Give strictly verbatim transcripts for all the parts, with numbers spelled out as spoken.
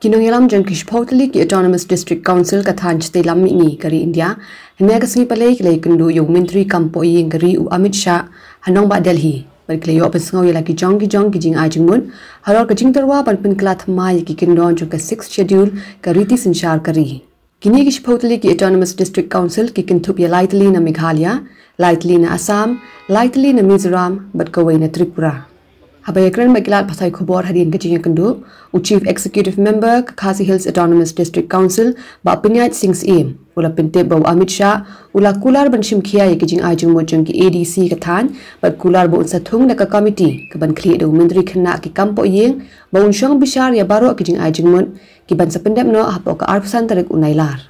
Ki nongïalam jong ki shiphew tylli ki Autonomous District Council ka thaiñ shatei lam mihngi ka ri India, hynne ka sngi Palei ki la ïakynduh ïa u Myntri kam poh ïing ka ri u Amit Shah ha nongbah Delhi. Bad ki la ïoh pynsngew ïa la ki jong ki jong ki jingai jingmut halor ka jingtyrwa ban pynkylla thymmai ïa ki kyndon jong ka Sixth Schedule ka riti synshar ka ri. Kine ki shiphew tylli ki Autonomous District Council ki kynthup ïa lai tylli na Meghalaya, lai tylli na Assam, lai tylli na Mizoram bad kawei na Tripura. Haba ïakren bad ki lad pathai khubor hadien ka jingïakynduh, u Chief Executive Member ka Khasi Hills Autonomous District Council, Bah Pynïaid Sing Syiem, u la pyntip ba u Amit Shah u la kular ban shim khia ïa ki jingai jingmut jong ki A D C ka thaiñ bad kular ba un sa thung da ka komiti kaban khlieh da u Myntri khynnah ki kam poh ïing ba un shong bishar ïa baroh ki jingai jingmut kiban sa pyndep noh hapoh ka arphew san tarik u Nailar.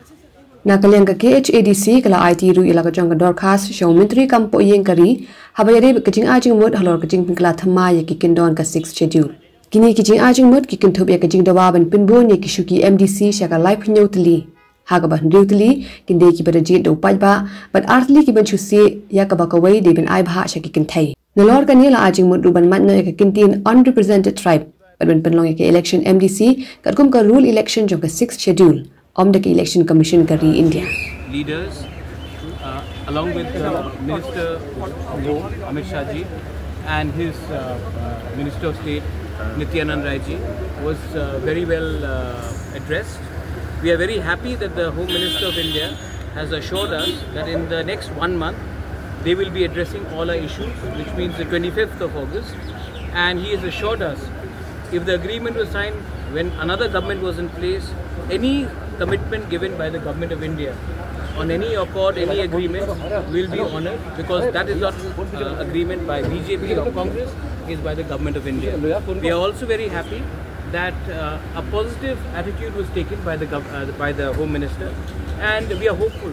Na ka liang ka K H A D C ka la aiti ruh ïa la ka jong ka dorkhas sha u Myntri kam poh ïing ka ri haba ïadei bad ka jingai jingmut halor ka jingpynkylla thymmai ïa ki kyndon ka Sixth Schedule. Kine ki jingai jingmut ki kynthup ïa ka jingdawa ban pynbun ïa ki shuki M D C sha ka laiphew hynñiew tylli, ha kaba hynriew tylli kin dei kiba da jied da u paidbah bad ar tylli kiban shu sieh, ïa kaba kawei dei ban ai bhah sha ki kynthei. Nalor kane la ai jingmut ruh ban mad noh ïa ka kyntien Unrepresented Tribe bad ban pynlong ïa ka election M D C katkum ka rule election jong ka Sixth Schedule, ym da ka Election Commission ka ri India. Leaders, uh, along with uh, Minister Amit Shah ji and his uh, uh, Minister of State Nityanand Rai ji, was uh, very well uh, addressed. We are very happy that the Home Minister of India has assured us that in the next one month they will be addressing all our issues, which means the twenty-fifth of August. And he has assured us, if the agreement was signed when another government was in place, any commitment given by the Government of India on any accord, any agreement will be honored, because that is not uh, agreement by B J P or Congress, is by the Government of India. We are also very happy that uh, a positive attitude was taken by the gov- uh, by the Home Minister, and we are hopeful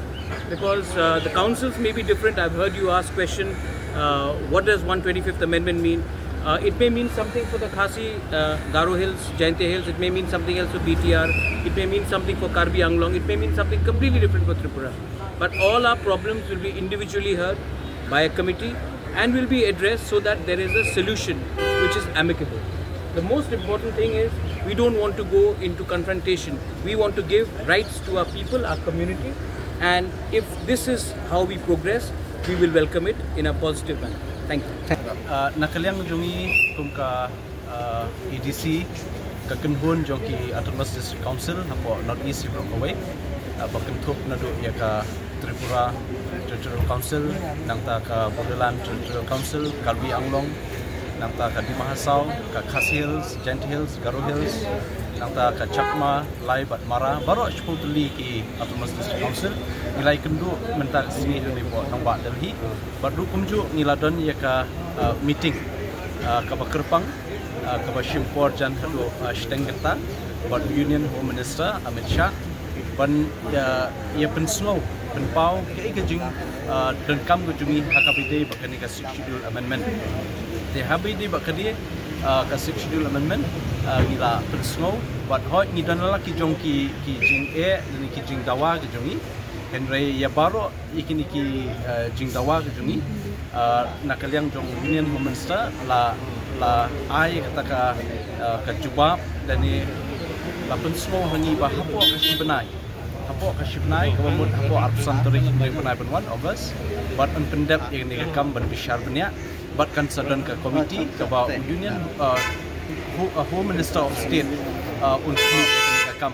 because uh, the councils may be different. I've heard you ask question, uh, what does one twenty-fifth Amendment mean? Uh, it may mean something for the Khasi, uh, Garo Hills, Jaintia Hills. It may mean something else for B T R. It may mean something for Karbi Anglong. It may mean something completely different for Tripura. But all our problems will be individually heard by a committee and will be addressed so that there is a solution which is amicable. The most important thing is we don't want to go into confrontation. We want to give rights to our people, our community, and if this is how we progress, we will welcome it in a positive manner. Thank you. Uh, na ka liang jong ngi kum ka uh, A D C, ka kynhun jong ki Autonomous District Council hapoh North East baroh kawei, uh, ba kynthup naduh ïa ka Tripura Territorial Council, nangta ka Bodoland Territorial Council, Karbi Anglong, nangta ka Dima Hasao, ka Khasi Hills, Jaintia Hills, Garo Hills, nangta ka Chakma, Lai bad Mara, baroh shiphew tylli ki Autonomous District Council. Ngi la ïakynduh mynta ka sngi hangne hapoh nongbah Delhi. Bad ruh kumjuh ngi la don ïa ka uh, meeting uh, kaba kyrpang, uh, kaba shim por jan haduh uh, shiteng kynta bad Union Home Minister Amit Shah ban ïa, ïa pynsngew pynpaw kaei ka jing uh, donkam ka jong ngi ha kaba ïadei bad kane ka Sixth Schedule Amendment. Te haba ïadei bad kane uh, ka Sixth Schedule Amendment, uh, ngi la pynsngew bad hooid ngi don la ki jong ki, ki jingeh lane ki jingdawa ki jong ngi. Hynrei ïa baroh ïa kine ki uh, jingdawa ki jong ngi, uh, na ka liang jong Union Home Minister la, la ai kata ka, uh, ka jubab lane la pynsngew ha ngi ba hapoh ka shi bnai, hapoh ka shi bnai kaba mut hapoh arphew san tarik jong u bnai ban wan August, bad yn pyndep ïa kane ka kam ban bishar bniah, bad kan sa don ka komiti kaba u Union, uh, Ho-, uh, Home Minister of State, uh, un khmih ïa kane ka kam.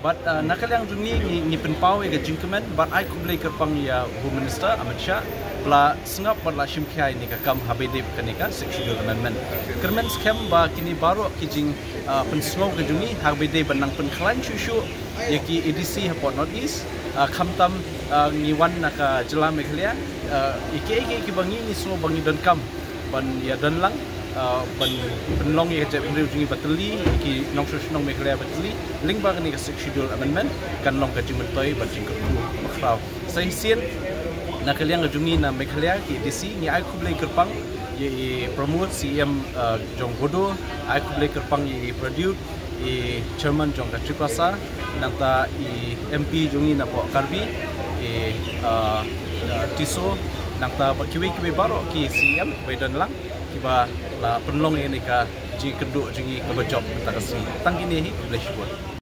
Bad uh, na ka liang jong ngi, ngi, ngi pynpaw ïa ka jingkmen bad ai khublei kyrpang ïa u Home Minister Amit Shah ba la sngap bad la shim khia ïa kane ka kam haba ïadei bad kane ka Sixth Schedule Amendment. Kyrmen skhem ba kine baroh ki jing uh, pynsngew ka jong ngi haba ïadei ban nang pynkhlaiñ shuh shuh ïa ki A D C hapoh North East, uh, khamtam uh, ngi wan na ka jylla Meghalaya, uh, ïa kiei kiei kiba ngi, ngi sngew ba ngi donkam ban ïa don lang, uh, ban pynlong ïa ka jaitbynriew jong ngi ba tylli, ïa ki nongshong shnong Meghalaya ba tylli, lyngba kane ka Sixth Schedule Amendment kan long ka jingmyntoi bad jingkyrkhu bakhraw. Sa shisien na ka liang ka jong ngi na Meghalaya ki A D C ngi ai khublei kyrpang ïa i Pramod, C E M, uh, jong Bodo, ai khublei kyrpang ïa i Pradyut, i Chairman jong ka Tiprasa, nangta i M P jong ngi napoh Karbi, i uh, uh, Tisso, nangta bad kiwei kiwei baroh ki C E M kiba don lang kiba la pynlong ïa kane ka jingkynduh jong ngi kaba jop mynta ka sngi. Tang kine hi, khublei shibun.